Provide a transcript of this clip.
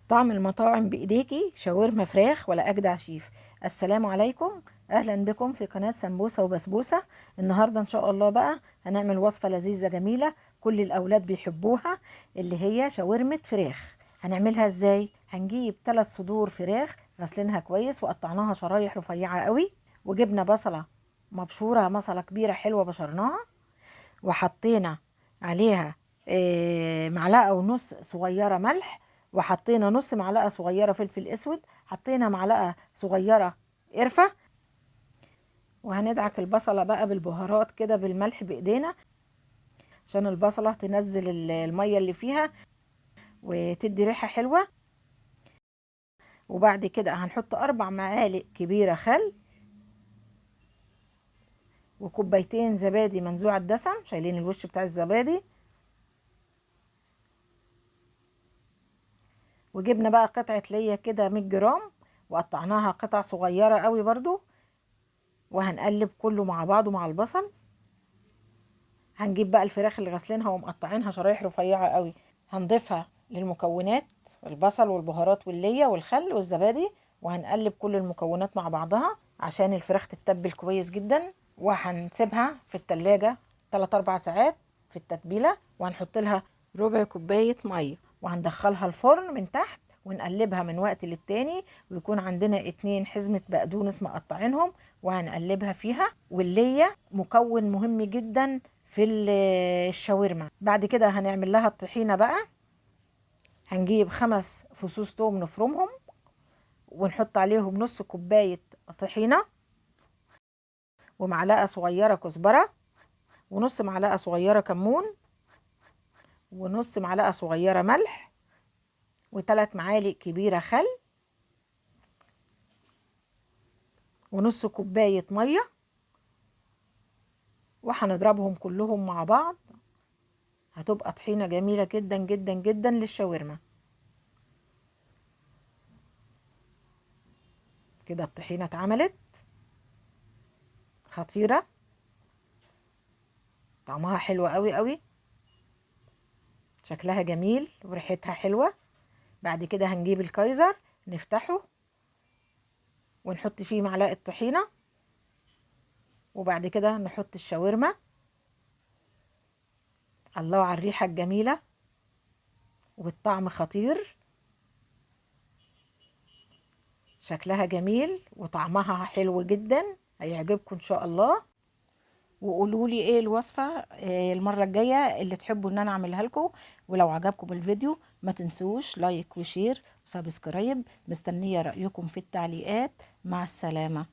طعم المطاعم بإيديكي، شاورما فراخ ولا أجدع شيف. السلام عليكم، أهلا بكم في قناة سمبوسة وبسبوسة. النهاردة إن شاء الله بقى هنعمل وصفة لذيذة جميلة كل الأولاد بيحبوها، اللي هي شاورما فراخ. هنعملها إزاي؟ هنجيب 3 صدور فراخ غسلينها كويس وقطعناها شرايح رفيعة قوي، وجبنا بصلة مبشورة، بصلة كبيرة حلوة بشرناها، وحطينا عليها معلقة ونص صغيرة ملح، وحطينا نص معلقة صغيرة فلفل اسود، حطينا معلقة صغيرة قرفة، وهندعك البصلة بقى بالبهارات كده بالملح بايدينا عشان البصلة تنزل المية اللي فيها وتدي ريحة حلوة. وبعد كده هنحط 4 معالق كبيرة خل، وكوبايتين زبادي منزوع الدسم، شايلين الوش بتاع الزبادي. وجبنا بقى قطعة ليا كده 100 جرام وقطعناها قطع صغيرة قوي برضو، وهنقلب كله مع بعضه مع البصل. هنجيب بقى الفراخ اللي غسلينها ومقطعينها شرايح رفيعة قوي، هنضيفها للمكونات، البصل والبهارات واللية والخل والزبادي، وهنقلب كل المكونات مع بعضها عشان الفراخ تتبل كويس جدا. وهنسيبها في التلاجة 3-4 ساعات في التتبيلة، وهنحط لها ربع كوباية مية، وهندخلها الفرن من تحت ونقلبها من وقت للتاني، ويكون عندنا 2 حزمة بقدونس مقطعينهم وهنقلبها فيها. واللية مكون مهم جدا في الشاورما. بعد كده هنعمل لها الطحينة بقى. هنجيب 5 فصوص توم نفرمهم ونحط عليهم نص كوباية طحينة، ومعلقة صغيرة كزبرة، ونص معلقة صغيرة كمون، ونص معلقة صغيرة ملح، وتلات معالق كبيرة خل، ونص كوباية مية، وهنضربهم كلهم مع بعض. هتبقى طحينة جميلة جدا جدا جدا للشاورما. كده الطحينة اتعملت خطيرة، طعمها حلو قوي قوي، شكلها جميل وريحتها حلوة. بعد كده هنجيب الكايزر نفتحه ونحط فيه معلقة طحينة، وبعد كده نحط الشاورما. الله على الريحة الجميلة والطعم خطير، شكلها جميل وطعمها حلو جدا، هيعجبكم ان شاء الله. وقولوا لي ايه الوصفة المرة الجاية اللي تحبوا ان انا اعملها لكم. ولو عجبكم الفيديو ما تنسوش like و share و subscribe. مستنية رأيكم في التعليقات. مع السلامة.